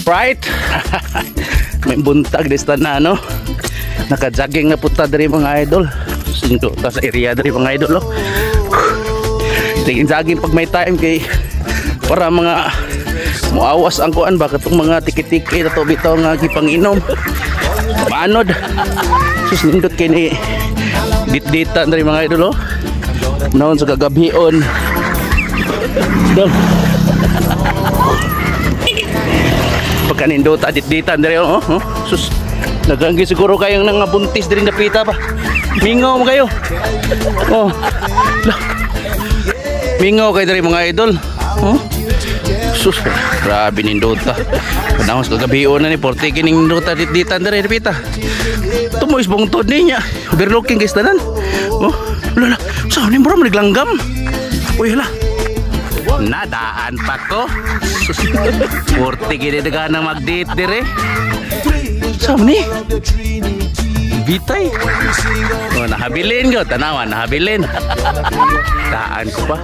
Right? May buntag this na, no? Naka-jogging na puta diri, mga idol. Sindo ta sa area diri, mga idol, oh. Tingin jogging pag may time kay para mga muawas ang kuan ba, katong mga tiki-tiki na to bitaw nga gipanginom. Maanod. Sus, nindot kay ni ditdita diri, mga idol, oh. Naon sa kagabhion. Dol. Pagkanindota ditditan diri, oh. Sus. Naganggi siguro kayong nangabuntis diri napita pa. Mingaw mo kayo. Oh. Lah. Mingaw kayo diri, mga idol. Oh. Sus, grabe nindota. Panahon sa kagabion na ni porte kining nindota ditditan diri napita. Tumo is bungtod niya. Overlooking guys tanan. Oh, wala la. Sa ni bro naglanggam. Uy, hala. Nadaan pa ko. Sus, porte kini daghang magdate dire. Sa ni? Bitay. Oh, nahabilin ko. Tanawa, nahabilin. Daan ko pa.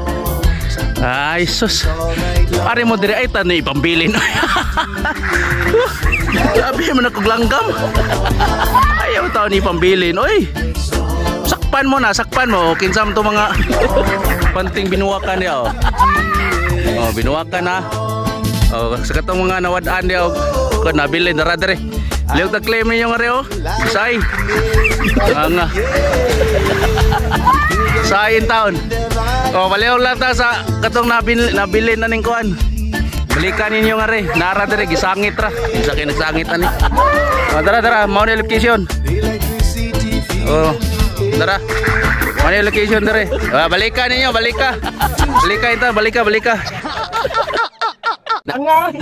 Ay, sus. Pare mo dire ay tanay pambilin. Grabe man ako langgam. Ayaw tao ni pambilin. Oy. Sakpan mo na, sakpan mo. Kinsa man to mga panting binuwakan niya, oh. Oh, binuwakan na. Oh, sa katong mga nawad-an niya, oh. Kun nabilin dara dire. Liyog ta claim ninyo nga oh. Say. Nga. Sayin taon. Oh, baliw lang ta sa katong nabilin na ning kuan. Balikan ninyo nga re. Nara dire gisangit ra. Isa kay nagsangit ani. Oh, tara tara, mao ni location. Oh, tara. Mao ni location dire. Oh, balikan ninyo, balika. Balika ito, balika, balika. Nga.